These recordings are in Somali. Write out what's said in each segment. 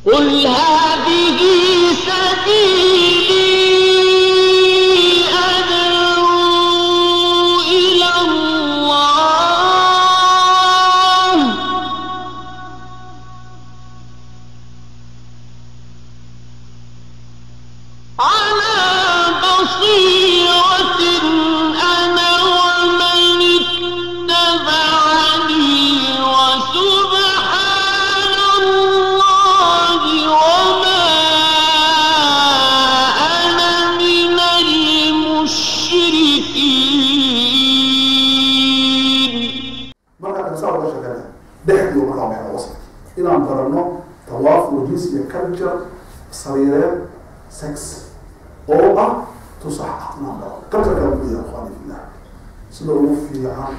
قل هذه سبيلي أدعو إلى الله على بصيرة أنا ومن اتبعني وسبحان الله وما أنا من المشركين. Markaa kasaa uga sheekana dhexdii markaa maxay wasaf inaan baranno tawaafur jinsiga, culture sariireed, sex oo ah tusax ah inaan barano culture kala mudiya. Ikhwaani fillah, sida ugu fiican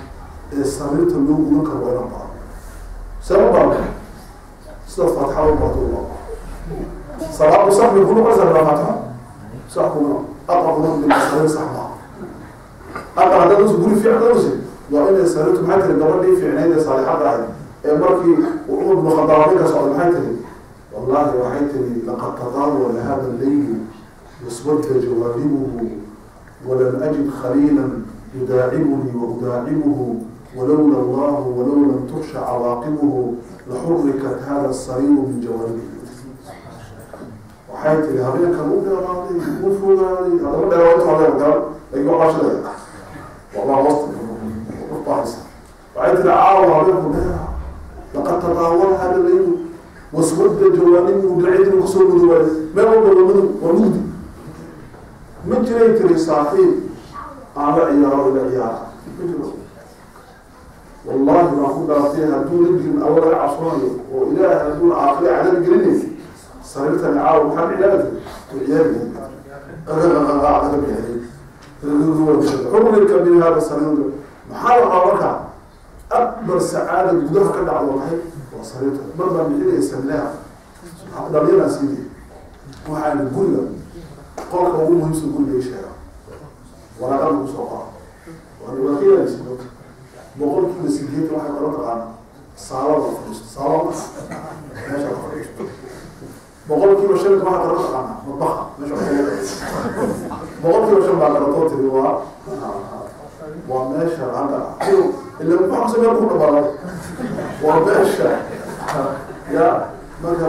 ee sariirta loo gudan karo waa inaan barano. See u barano? Sida faatixada u barto u salaadu sax bay ku noqonaysaa bilaa faatixa? Sax kuma aqal bila sariir sax maaha. Aqal haddaad usi guri fiican usi waa inay sariirtu. Maxay tiri gabadhii fiicnayd ee saalixadda ahayd ee markii uu Cumar bnu Khadaab ninka socday? Maxay tiri? Wallahi, waxay tiri: "Laqad tadaawala hada alleylu waswadda jawaanibuhu walam ajid khaliilan yudaacibunii waudaacibuhu, walowla allahu walow lam tuksha cawaaqibuhu laxurikat hada asariiru min jawaanibihi." Waxay tiri habeenkan u dheeraaday, u fogaaday, hadaba dheeraado inta habeen garan, laakiin waxaa shidaya walaa wasta bahaysa. Waxay tiri: "Caawa habeenku dheera, laqad tadaawala hada leylu waswadda jawaanibuhu," dhinacyadiinu kasoo mudowaaday, meel walba waa madow, waa mugdi. Ma jiray tiri saaxiib aan la ciyaaro ila ciyaara, ma jiro. Wallahi baan ku dhaartay, hadduu la jirin Alla laga cabsoonayo oo Ilaahay hadduuna aakhire cadaab gelinay, sariirtani caawa maxaa dhici lahayd? Ciyaari bixiyay xurrika min hada sariir. Maxaa la rabaa marka? Akbar sacaada gudaha ka dhacdo maxay? Waa sariirta. Mar baan bixinaya seminar, dhalinyaraa siinaya. Waxaan guriga qolka ugu muhiimsan guriga ii sheega, waraaqad lagu soo qora. Waa ka yeelaysa 80% waxay kala taqaana saalada la fadhiisto, saalada meesha la fadhiisto. 5% waxaa kala taqaana madbaxa meesha. 5% baa kalatoo tiri waa meesha halka ila waxa meel ku dhamaaday, waa meesha ya marka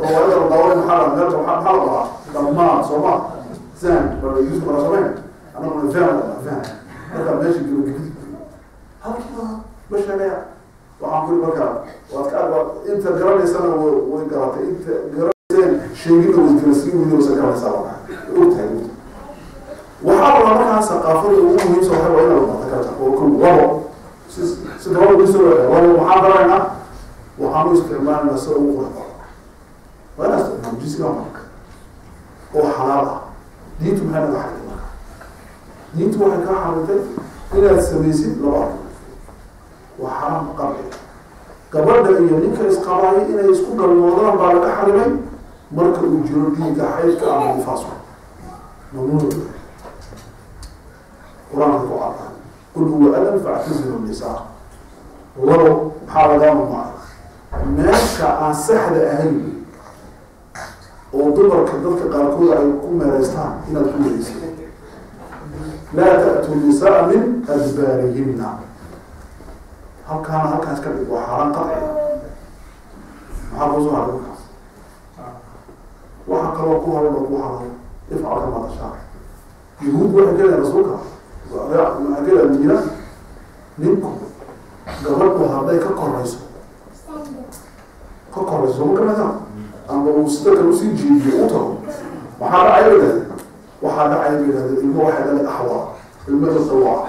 rawaayada la daawanay. Maxaa la meelka maxaa la dhahaa? Dhamaan soo ma zan baa Yusuf baa samayn anaguna van la dhahaa van. Marka meesha gabagabadi halkiiba ma sheegaya. Waxaan kuri marka waad ka inta garanaysana way garatay, inta garanayseen sheegina way garasiin weyda wasa garanaysaa, waa ogtahay. Waxaa rabaa markaa saqaafada ugu muhiimsan waxay waa inaad barta karta oo kow labo si si gabadha ugu soo labo. Maxaan baranaynaa? Waxaan u isticmaalanaa sida ugu qurux badan. Waa inaa isticmaalo jinsiga marka oo xalaal ah. Diintu maxay naga xaritay marka? Diintu waxay kaa xaritay inaad samaysid laba arrin. Waa xaraam qabci gabadha iyo ninka isqabaayay inay isku galmoodaan baa laga xarimay marka uu jiro dhiigga xaydka ama nifaaska, mamnuuc. Qur-aanka ku cadda: "Qul huwa adan factazilu nisaa." Labo, maxaa lagaa mamnuucay? Meesha aan saxda ahayn oo dumarka dadka qaarkood ay ku meeraystaan inaad ku wereysid: "Laa ta'tuu nisaa min adbaarihina." Halkaana halkaas ka dhig, waa xaaraan qaci. Maxaa kusoo haray markaas? Waxa kaloo ku haran oo ku haray ifcal kamaa tashaa. Yahuud waxay ka leedahay, rasuulka waxay ka leedahay Madiina, ninku gabadhu hadday ka korayso, ka korayso ma garanaysaa, ama uu sida kale usii jeediyo u tago, maxaa dhacay bay yidhahdeen? Waxaa dhacay bay yidhahdeen ilmo waxay dhalay axwaa, ilmo ilqawaa.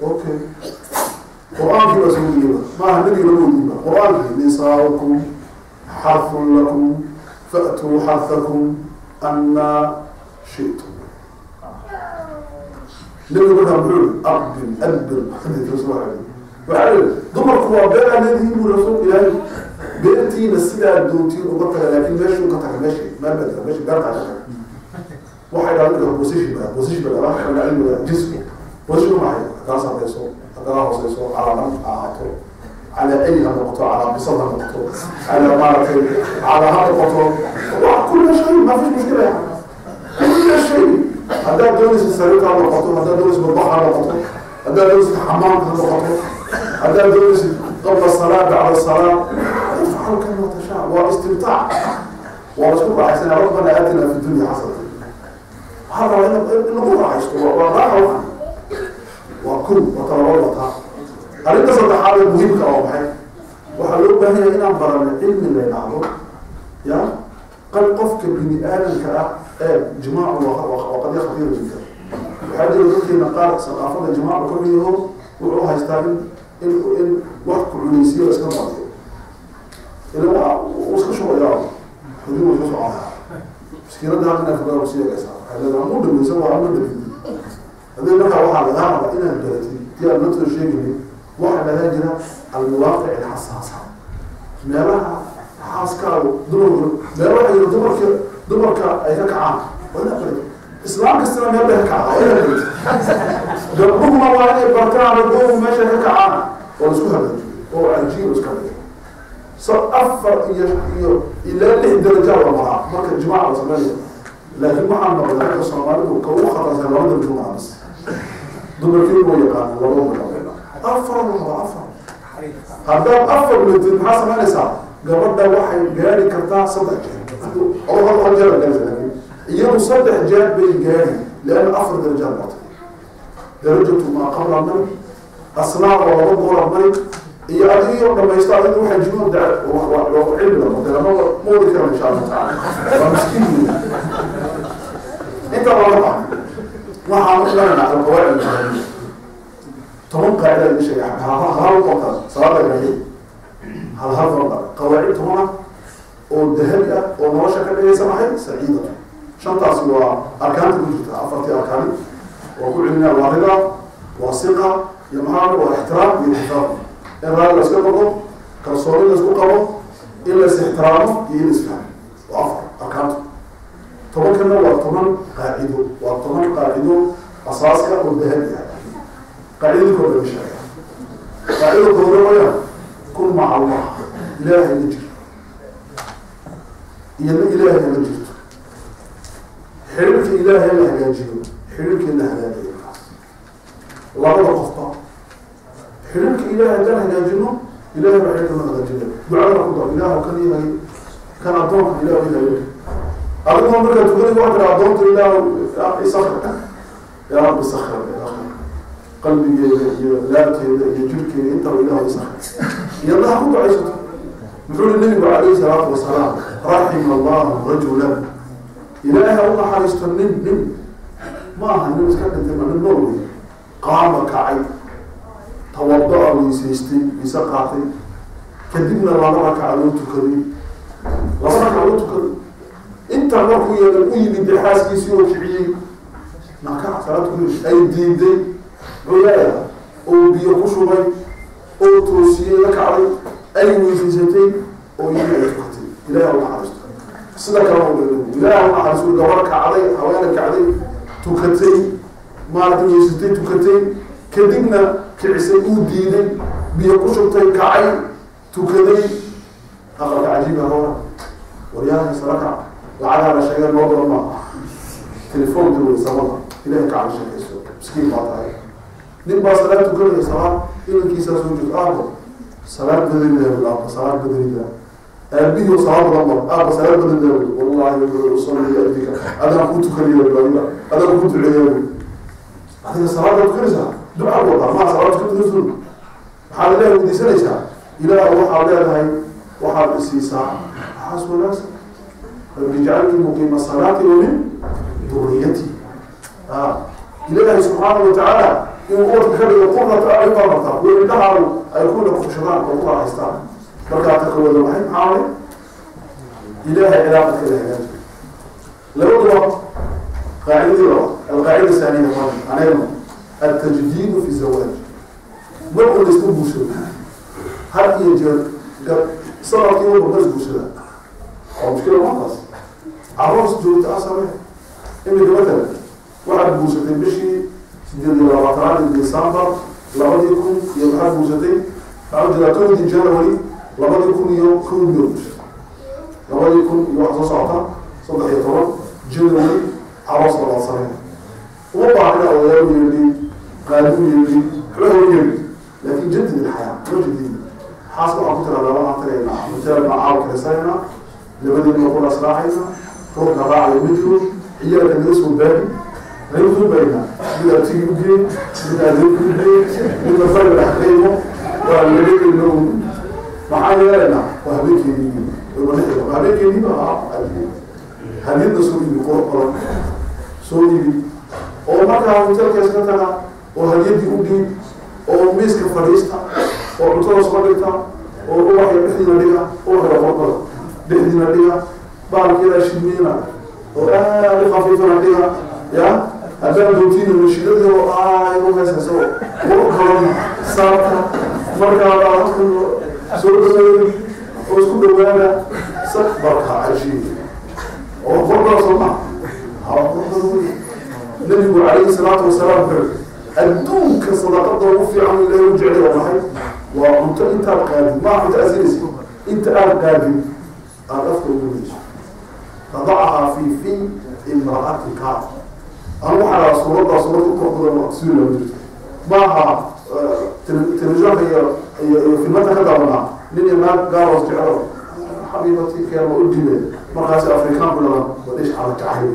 Okay, Qur-aankii baa soo degeyba, maaha nabiga lama weydiinba. Qur-aankii: "Nisaaukum xarfun lakum fa'tuu xarfakum annaa shi'tum." Nabigu markaa muxuu yihi? "Aqbil adbir." Waxaa yihi: "Dumarku waa beer aad leedihiin," buri rasuulka Ilaahay, "beertiina sidaa doontiin uga taga, laakiin meesha uga taga, meesha meel baa jira, meesha beertaa ka taga." Waxay dhahdeen dadka position baa, position baa dhahaa cilmiga jinsigu. Position maxay? Hadaa sarreyso, hadaa hooseyso, calaa dhan ha ahaato, calaa ay ha noqoto, calaa bisad ha noqoto. على ماركي على هذا القطر كل شيء ما فيش مشكلة يعني كل شيء هذا دونس السرير على القطر هذا دونس بالبحر على القطر هذا دونس الحمام على القطر هذا دونس قبل الصلاة بعد الصلاة افعل كما تشاء واستمتاع ورسول الله ربنا آتنا في الدنيا حسنة هذا إنه عايشته وراحة وكل وتروضها أريد صدق هذا مهم كأوضحي وحلو بهي إن برنا علم اللي نعلم يا قال قفك بني آدم جماع وقضية خطيرة جدا وحد يقول نقال ثقافة الجماع وكل يوم وروح يستعمل إن وقت عنيسية بس كم قضية إلا وسخ شو يا حدود وسخ عنها مسكينة ده عندنا في الدولة الروسية كذا هذا عمود اللي يسوى عمود اللي هذا مرة واحد على هذا إلى البلد تيا نطر شيء جديد واحد على هذا المواقع الحساسة مالها حاسكا دمر مالها دمر دمر كأي كعام ولا بلد إسلام كسلام يبدأ كعام ولا بلد جنبهم ما وعليه بركة رجوم ماشي كعام ولا سوها بلد هو عجيب وسكبر صار أفر إلى اللي درجة ولا مرة الجماعة وصلنا لكن ما عم بقول لك الصومال وكو خلاص أنا بدي الجمعة بس دمر كيلو ويقان والله أفر والله أفر هذا أفر من الحاسة ما نسى قبل ده واحد جاري كرتاع صدق أو هذا جاري جاري يوم صدق جاب بالجاري لأن أفر درجة باطل درجة ما قبل الملك أصنع ورب ولا الملك يا أخي لما يستعمل واحد جنود ده وعلم ده مو ذكر إن شاء الله تعالى مسكين أنت والله وحنا لنا على القواعد الإسلامية طبعا قاعدة اللي شيء هذا القطع صلاة الجميع هذا قواعد هنا والذهبية والنوشة كبيرة سماحي سعيدة شنطة سوى أركان تقول أفرتي أركان وكل منا الرضا والثقة يمهار والاحترام والحفاظ الرأي لا سكبه كرسولي لا سكبه إلا استحترامه يلسفهم وأفر أركان طبعا كنا وطبعا قاعده وطبعا قاعده أساسك والذهبية قاعدة كل الشريعة قاعدة كل كن مع الله إله يجر يلا إله يجر حلك إله لا يجر حلك إله لا يجر لا قفطة حلك إله لا يجر إله ما حلك ما يجر دعاء الله إله كان يهي كان أدونك إله إله يجر أقول لك تقولي واحد أدونك إله يسخر يا رب سخر يا رب قلبي لا يجرك انت وإله يسخر يلا خذ عيشته يقول النبي عليه الصلاة والسلام رحم الله رجلا إله الله حريص نم ما هنم سكت من النور قام كعي توضأ ويسيستي يسقعتي كدبنا الله ركع تكري الله ركع تكري انت مركو يا الأي من بحاسكي سيو كعي نكع صلاة كل أي دين دين عيايا أو بيقشبي أو توسيه لك علي أي ويسيستي أو يجي تكتي إله الله حريص صدق الله إله الله حريص دورك علي حوالك علي تكتي ما توسيتي تكتي كدبنا كعسي وديني بيقشبتي كعي تكدي أخرج عجيبة هو ورياها سرقع لعلها شيء الموضوع ما تليفون دول سماه إلهك على شيء مسكين بعطاي نبى صلاة تقول صلاة إلى كيسة سوجد أربع صلاة بدري ده أربع صلاة بدري ده أبيه صلاة الله أربع صلاة بدري ده والله يقول صلي أبيك أنا كنت كريم ولا أنا كنت عيوني هذه صلاة تكرسها دعاء والله ما صلاة تكرسها حال الله ودي سنة إلى الله حوالي هاي وحال السيسا حسب نفسك رب مقيم الصلاة ومن ذريتي إلهي سبحانه وتعالى يقول كذا قرة أعين مرة ويدعوا أيكون لكم شران والله يستعان بركاتك والرحيم حاولي إلهي علاقة إلهي لو قاعدة القاعدة الثانية عليهم التجديد في الزواج ما نقول اسمه بوشر هل يجد صلاة يوم بس بوشر أو مشكلة مخلص عروس جوت أصلا إني مثلا واحد بوشتين بشي سجل لواتران ديسمبر لابد يكون يبقى بوشتين تعود إلى كل جانوري 2001 2000 iyo waxa soo socota 13 January aroos la sameeyo. Uma baahna odayaal yeeli qaadi yeeli waxba yeeli, laakiin jadid alxayaa ma jadid xaaska waxaa ku tiraahdaa waxaan tagaynaa hotel baan caawa kalesanayna, labadiina ku asraaxayna, ruuxna raacaya ma jiro, ciyaalka naga soo baagi naga soo baagina, mid abtigi u geey, mid adeerku u geey, midna bariga dhex qiimo waa labadeenna. Maxaa yeelaynaa? Waa habeenkeedii, waa habeenkeedii ba hadiyadna soo iibi, qurux badan soo iibi, oo markaa hotelka iska taga oo hadiyadii u dhiib oo miiska fadhiista oo cuntada soo dhigta oo ubaxya dhexdiina dhiga, ubaxya qurux badan dhexdiina dhiga, baalkeeda shidmiina oo aad u khafiifana dhiga, ya haddaan doontiina nashiidadii oo aay u heesayso qurux badan saarta. Markaa baa halkan soo dhaweey oo isku dhawaada barka cajiib oo qurux soo ma ha qurux badan. Nabigu calayhi salaatu wasalaam wuxuu adduunka sadaqada ugu fiican Ilaahay u jecel yahay maxay? Waa cunto intaad qaadid, maa cunto asinaysa, inta aad qaadid aad afka ugu ridayso, tadacahaa fi imra'atika. Anu waxaa dhahaa suuraddaa suurad u qurux badan oo tasiir lama jirto maaha. Telefishoonka iyo filmanta ka daawanaa nin iyo naag gaaros jecelo xabiibati keema u dhiibay, markaasi Afrikaan ku dhalan waa dhish cala jacayl,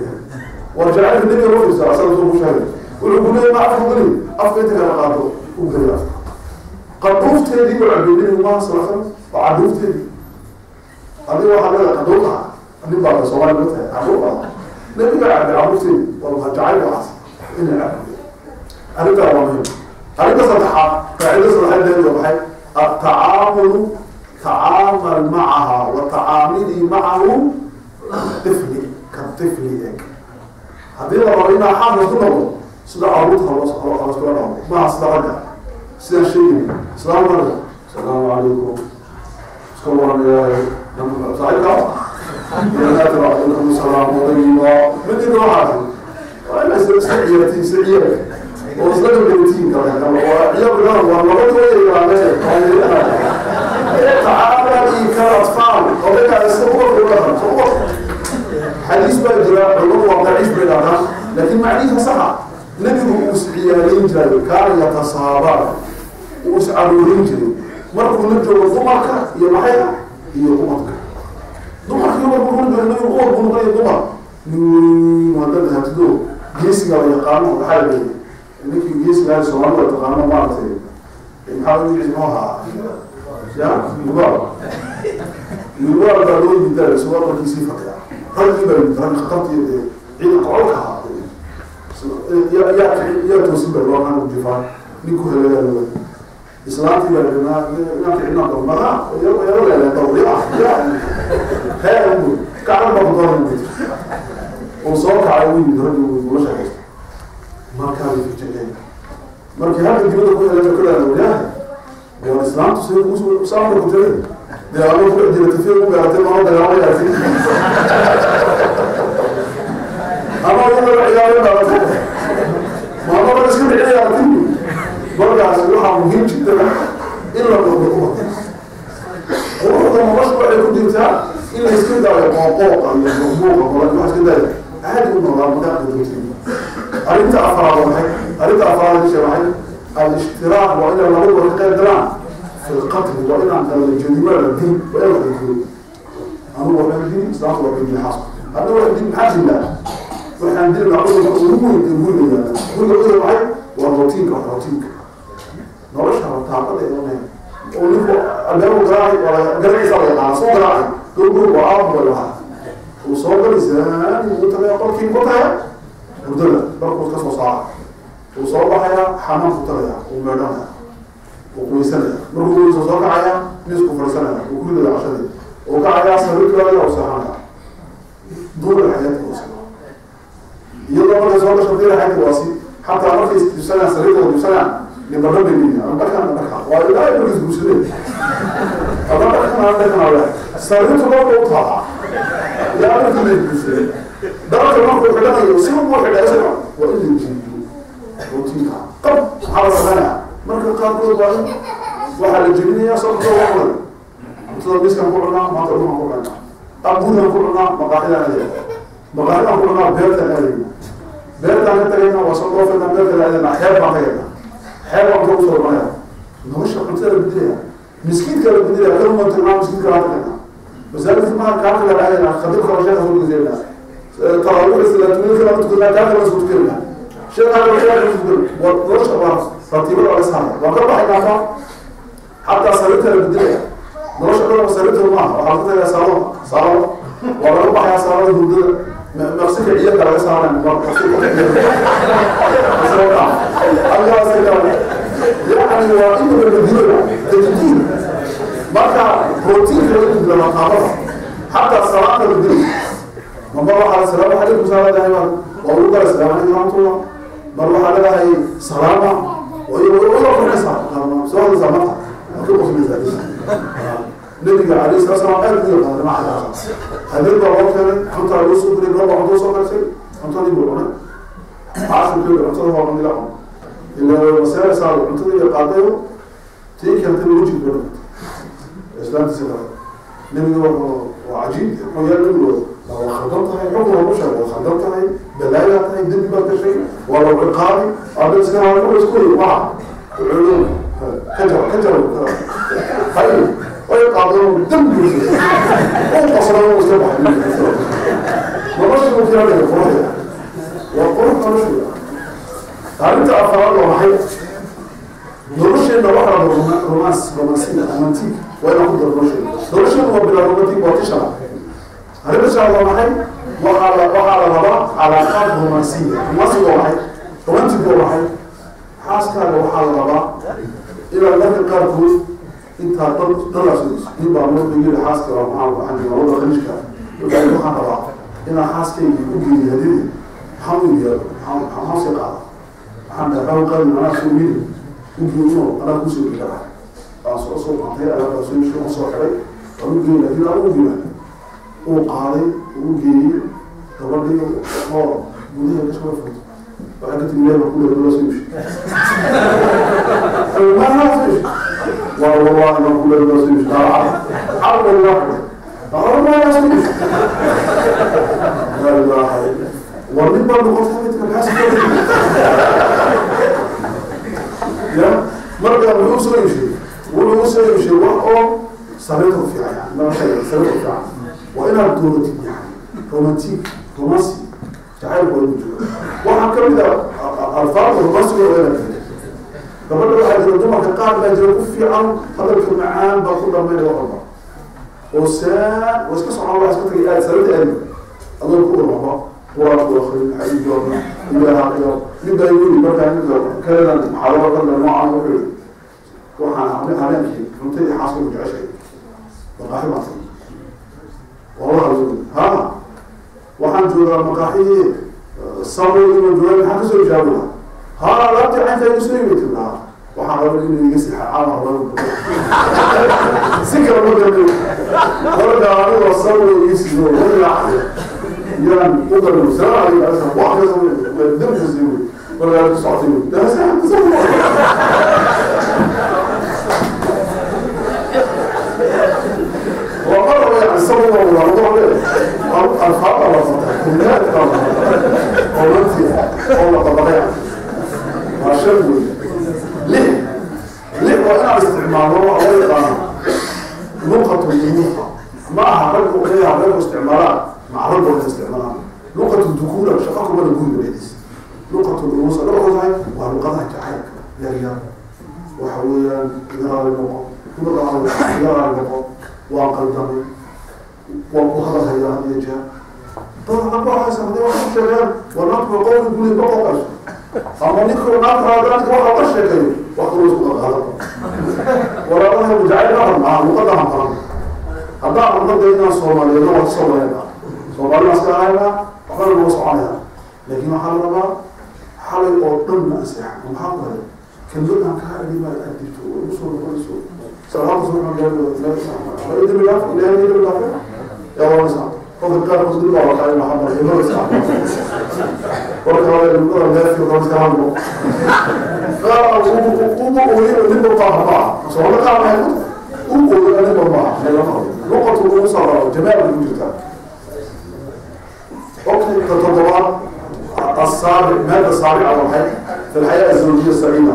waa jacaylka nabiga loo fiirsa. Asaga soo ku sheegay wuxuu ku leeyahay ma afka geli, afka inta kala qaado u geli afka qadhuufteedii u cabay nabigu maaha sala waa cadhuufteedii. Adiga waxaa leedahay qadhuufa nin baa Soomaali ma tahay cadhuufa, nabiga cabay cadhuufteedii. Waa maxaa jacayl waxaas in la cabo? Arrintaa waa muhiim. Arrinta saddexaad, qaacidada saddexaad leedahay waa maxay? Attacaamulu, tacaamal macaha wa tacaamilii macahu tifli ka tifli eg. Haddii la rabo inaa xaas lasku noqdo, sida caruurta looskula dhaqmo, maaha sida ragga. Sidaan sheegayna islaam ragga asalaamu calaykum iska waranayaayo saaxiibka calaykum salaam odagiiba ma jirto waxaasi. Waa ina isla ciyaartiin, isla ciyaarka oo isla gabdhatiin kale waa ciyaarka waa laba duwaya tacaamali kal atfaal odaygaa isla uga dhaqan soo. Xadiis baa jira, culimadu waa daciif bay dhahdaan, laakiin macnihiisa saxa. Nabigu uu isciyaalayn jiray, kaana yatasaabaa, uu iscaruurin jiray markuu la joogo dumarka iyo maxay iyo umadka. Dumarka iyo markuu la joogo nabigu umad buu noqonaya. Dumar nin weyn haddaad hatido geesiga la yaqaano, waxaa la leeyahay ninkii geesiga Soomaalida taqaano maaragtay, maxaa magaciisa muxuu ahaa? Ya Yugaal, Yugaal baa loo yimid isagoo aqalkiisii fadhiya. Raggii baa yimid, raggi khatartii dee ciidanka colka ahaa yaa toosin baa loo kaan jifaa ninku helayaa loo islaantii baa inaan kicinaa doonaha yaro leedahay dawriya ya hee gacan baa ku dooran uu soo kacay uu yimid raggi uu la sheekaysto. Markaa way fijigeen markii halka dibadda ku heleen ku leedahay waryaha waa islaantu sida kugu saamka ku jiray dee anuu ku jira tafiya ku gaartay maama dagaalamaya ama iyadoo ciyaarin dhalatay maama ba iska dhiciyay aragti. Markaas waxaa muhiim jiddan in la noqdo ubad. Quruxda nolosha waxay ku jirtaa in la iska daayo qooqooqa iyo buuqa qolan, waxa iska daayo caadi u noolaa markaa qadootiin. Arrinta afraad waa maxay? Arrinta afraad isha maxay? Al-ishtiraak, waa inaan labaduba ka qayb galaan fi lqatli, waa inaan kala jariima la dil, waa in la qadooyo. Anugu waxaan dili, islaamku waa dili, xaasku hadda waxaan dili. Maxaa dilaa? Waxaan dilnaa cudurka ugu weyn ee guriga yaala. Guriga cudur maxay? Waa rotiinka, rotiinka nolosha rataaqada ee dhaneen oo ninku albaabku garaacay waa garaciisa la yaqaana soo garaacay gurgur waa aab baa lahaa uu soo gali saani ugu tagaya qolkii ku tagaya hurdada markuu ka soo saara uu soo baxaya xamaamku tagaya, uu meedhanaya, uu qubaysanaya. Markuu qubayso soo kacaya miisku fadhiisanaya, uu ku ridaya cashadii, uu kacayaa sariirkaaya, uu seexanaya duur xayaati hoose. Iyadoo markay soo gasho diir xayaati waasi xataa markay isdibsanayaan sariirtooda dibsanayaan nimbadho bay leeyihin ama dhakana dhaka waa ilaahay markay isguursadeen ama dhakana dhakana le sariirtu marka u taala ilaa markii la isguursadeen dharka markuu xidhanayo si uu xidhay isaga waa in la jiiyo rootiinka qab. Maxaa la sameynaya marka qaarkood? Waa in waxaa la jebinayaa sababtoo waa cunay Cuntada miiskaan ku cunaa, maanta dhulkaan ku cunaa, gurigaan ku cunaa, maqaaxidaan aadayna, maqaaxidaan ku cunaa, beertaan aadayna, beertaan ka tagayna, waa soo dhoofayna, meel kale aadayna, xeeb baan tagayna, xeeb baan cunto kusoo cunaya. Nolosha cuntada la bedelaya, miskiinka la bedelaya, kaluma tagnaa, miskiinka laa tagayna, masaajidka maha kaa kale aadayna, khadiibka la sheekha soo geysayna, taraawiix salaatuleylka lama tukanaa, kaa kale soo tukanayna, sheekha kale sheekha soo tukanayna. Waa nolosha, waa ratiibada la saaraya, waan ka baxaynaa fa xataa sariirta la bedelaya. Nolosha dhan sariirta maaha, waxaa laga tagayaa saalo, saalo waa laga baxayaa, saalada hurdada maqsinka ciyarka laga saaraya, yani waa in la bedelo, tajdiid. Marka rotiinka laga bedelo maqaamada, xataa salaada la bedelo. Mar waxaa salaamu calaykum saa leedahay, waa ugu dara salaamu calaykum raxmatullah. Mar waxaa leedahay salaama, wayla qurxinaysaa, soo hadlaysaa, marka waa ka qoslaysaa. Nabiga alayhi salatu salaam aad u yaqaana macadaas. Habeen baa loo keenay cuntaa, loo soo geliyay, loo cunto soo karsay, cuntadii buu cunay. Caasirkii cuntada waa cunila cun ilaa maseeraysaa, cuntadii iyo qaadayo tii keentay wejiga ku dhimatay islaantiisa kale. Nabiga wuxuu waa cajiib, wuxuu yaa nabigu waa khaldan tahay, xukun lagu sheego, waa khaldan tahay, balaayaa tahay, dembi baad gashay, waa lagu ciqaabi, aada iska isku waxa wuxuu ka jar ka jar hay way qaadeen dembi uu qasray uu iska baxay. Nolosha uu keenay quruxda waa qurux nolosha. Arrinta afraad waa maxay? Nolosheena waxaa la romance, romansiga, romantic waa inaan ku daro nolosheena. Nolosheena waa bilaa romantic, waa tisha. Arrinta shanaad waa maxay? Waxaa la rabaa calaaqaad romansiya. Romansiga waa maxay? Romantic waa maxay? Xaaskaaga waxaa la rabaa inaad marka qaarkood intaa dad dadaas nin baa noo yiri, xaaska waa maxaa, waxaan joogaa wadda khaliijka, wuxuu waxaan rabaa inaan xaaskayga u geeyo hadiyada, maxaan u iibiyaa, maxaan sii qaada? Waxaan dhahay maxaan qaadi, anaa soo wiili u geeyo, anaa kusoo geeya, waan soo qaatay alaabaa, soo iibshay, waan soo xiray, waan u geeyay, laakiin aan u geeya uu qaaday, uu geeyey gabadhii oo gudaha ka soo furtay, waxaa ka tiri ilahi baa ku leeyahay soo iibshay, waa wallahi baan ku leeyahay soo iibshay, car wallahi ma soo iibshay, laa ilaaha illa war nin baa noqotay midka maxaa ya. Marka muxuu soo iibshay? Wuxuu soo iibshay wax oo sariirta ku fiican, yani ma shay sariirta ku fiican. Waa inaad dooratid, yani romantic, romansi jacaylku waa inuu jiro. Waxaa kamid a alfaada romansiga waa inaad tiri gabadha. Waxaa jira dumarka qaar baa jira ku fiican hadalka macaan baa ku dhamaynaya wax walba oo saan waa iska socon, waa iska tagay aad sariirta aadi adoo ku urmaba quraanku akrin xadiidoona ilaaha iyo nin baa yiri markaa ninka kaledan maxaadaro kale noocan, wuxuu yiri waxaan habeenkii cuntadii xaaska ku jeceshay maqaaxi baan tagay, waa la hadlay, ha waxaan joogaa maqaaxidii sabay inuu joogaa, maxaan kasoo ijaabula, ha alaabtii caynkaa igu soo iibay lahaa, waxaan rabay inuu iga sixa caama rabay si kale ma garanayo. Marka anigoo sabay ii sido walaacayo yaan u garanayo salaam calaykum wax ka samay damkasi wey, markaa ku socotay wey. Waa mar raba yani sabay waa wada alfaada la fata kelimaadka la fata oo lanti oo la dabaqay waa shan wey. Lix waa inaan isticmaalno waxa loo yaqaano luqatu lumuha. Ma aha raggu kaliya haweenku isticmaalaan, maca raggu waxay isticmaalaan luqatu dukuula, shaqa kumana guriga dhexdiisa. Luqatu lumusa luqatu tahay waa luqadaha jacaylka yar yar, waxa weeyaan iga raali noqo, iga raali noqo, waan qaldamay, waan ku hadalhayaa had iyo jeer. Dad rag waxaysa hadii wax ku sheegaan waa naagtu qowli guri ma qoqayso, ama ninku naagta raadaanka waxa la sheegayo wax kaloo isku qaqaadan. Walaalaha jacayl dhaqan maaha, luqadaha baran haddaan luqada inaan soomaaliyeedno waa soomaaliyeedna, soomaalida iska ahaynaa, waxbana nagu soconaya. Laakiin waxaa la rabaa xalay oo dhan ma anseexa, maxaa ku helay kelmad aan kaa idhi baa aad jirto oo igu soo noqonayso salaada soo dembi dhaaf, ilaahay dembi dhaafe yaa oranaysaa. Qofka qaarkood dib baa waqaa in waxaa maray ilmada iska warka hore ilmada leefi oo iska hadlo qaar ugu ooyay ninba baaha maaha soomaalida qaar maxay ku tahay U ooyo aniga maaha lagama hadlo luqatu ugu saabaa jamaal bay ku jirtaa. Okay, toddobaad, السابع، مادة السابعة والحياة في الحياة الزوجية السعيدة: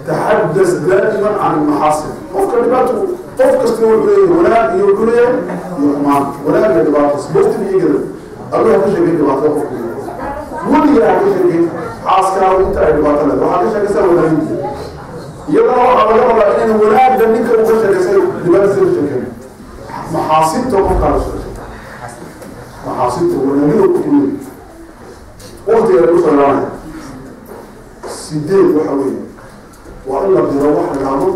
تحدث دائما عن المحاسن. qofka dhibaato qof kasta wuxuu leeyahay wanaag iyo wuxuu leeyahay iyo xumaan, wanaag iyo dhibaato, positive iyo negative. Adiga ha ka sheegay dhibaatada qofku, weligaa ha ka sheegay xaaskaada inta ay dhibaato leedahay. Waxaa ka sheegaysaa wanaagii. Iyadana waxaa laga rabaa inayna wanaagga ninka uu ka sheekaysay dhibaato sida sheekeen maxaasinta qofkaa la sheegay, maxaasinta wanaagida qofku leeyahay. Waqtiga lagu soo laanaya 8 waxa weeye waa in la diro waxa la yidhaahdo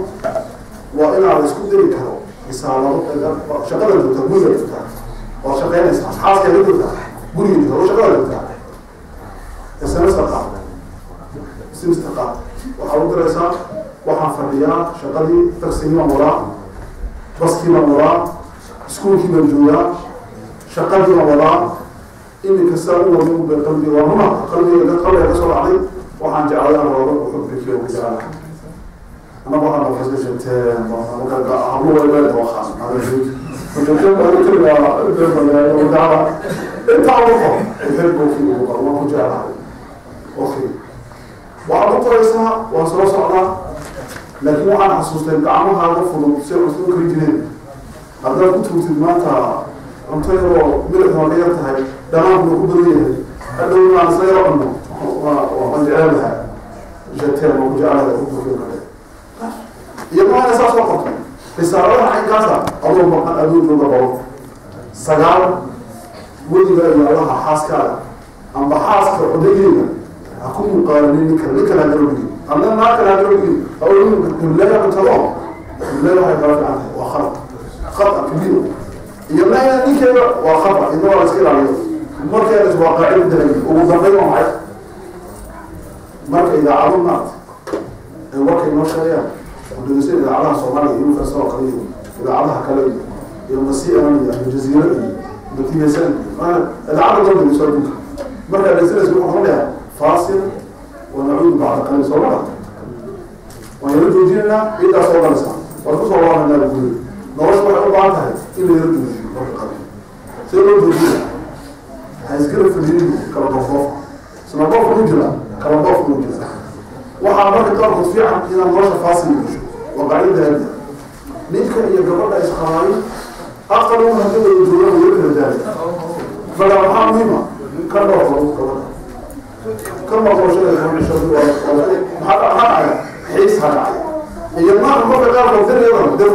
waa inaa la isku diri karo risaalado. Shaqada joogtaa, guriga joogtaa, waad shaqaynaysaa, xaaskaaga joogtaa, guriga joogtaa oo shaqada joogtaa, SMS-ka qaad, SMS-ka qaad. Waxaad u diraysaa: waxaan fadhiyaa shaqadii, tagsigii baan wadaa, baskii baan wadaa, iskuulkii baan joogaa, shaqadii baan wadaa, iminka saa u wada u qalbiga waa runa, qalbiga ka soo dhacday, waxaan jeclay aan roodo uxubiki oo ku jeclahay. Annaga waxaan nafaska sheegteen hablo way dooqaan intaa ugu qor uxibuki, ugu qor waan ku jeclahay. Okay, waxaad u qoraysaa waan soo socdaa, laakiin waxaan xasuustay gacmahaaga fudud si cunto u kari jireen. Haddaad ku tuurtid maanta cunto yaroo milixda ka yar tahay, dhanaanku ku badan yahay, hadhow aan isla yaro cunno, waan jeclaan lahaa. Je t'aime, waan ku jeclahay ku tuurtay kale iyo maana saas oo qorto risaaladaha caynkaasa adoo maqan, adoo jooga qabo. 9, weliga iyo allaha xaaskaaga amba xaaska odaygeeda ha ku muqaaranin nin kale, nin kale ha galo dhigin, adna naa kale ha galo dhigin. Hiblaya cuntado, hiblaya waxay kala fiican tahay, waa khalad, khata kabiir. Iyo mayna ninkeeda waa khata, idna waa la iska ilaaliyo. Markeeda waa qaacida dahabi. Ugu dambeyn waa maxay? Marka idaacado maarta ay warka inoo sheegayaan oo dhegeysan idaacadaha Soomaaliya iyo Universal oo kale iyo idaacadaha kale iyo masiian iyo Aljaziira iyo BTSN, idaacada dhan dhegeyso adduunka, markaa dhegeysanaysa wuxuu noqonayaa faasil wa nacuudu bacda qaliil. Soo mara waan yaro joojinaynaa, ciiddaas soo galaysaa, waan kusoo laabanaa guri. Nolosha waxay u baahan tahay in la yaro joojiyo. Marka qabi see loo joojina? Ha iskala fadhiyin, kala dhoofdhoofa, isla dhoof ku jira, kala dhoof ku jira. Waxaa marka qaarkood fiican inaad nolosha faasil gasho. Waa qacida dahabiya. Ninka iyo gabadha isqabaayo aqal haddii wada joogaan wada kala daaya. Marka maxaa muhiima? Ka dhoofo gabadha ka noqoshada, maxaa dhacaya? Xiis ha dhacay iyo maaha. Marka qaarkood diryadan dir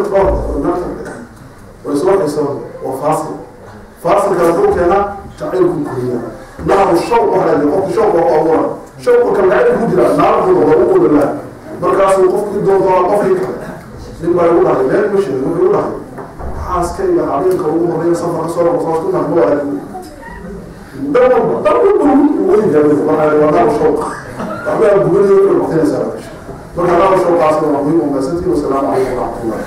way soo xiisoon. Waa faasil. Faasilkaas wuxuu keenaa jacaylku koriya naaru shawq. Waxaa la qofku shawq waa ku abuura, shawqa kalgacayl ku jira naarku waa u qodolaa. Markaasuu qofkii doondoona qofkii kale. Nin baa igu dhahay meel ma sheegin, wuxuu igu dhahay: xaaskayga habeenka ugu horreeya safar ka soo noqo ku naqmo arag dhan walba, dhan walba weyn yahay. Waxaa waa naaru shawq, waxbaa gubanaya, wuxuu noqonaysaa. Marka naaru shawqaasna waa muhiim. Umaasantiin. Wasalaamu calaykum waraxmatullah.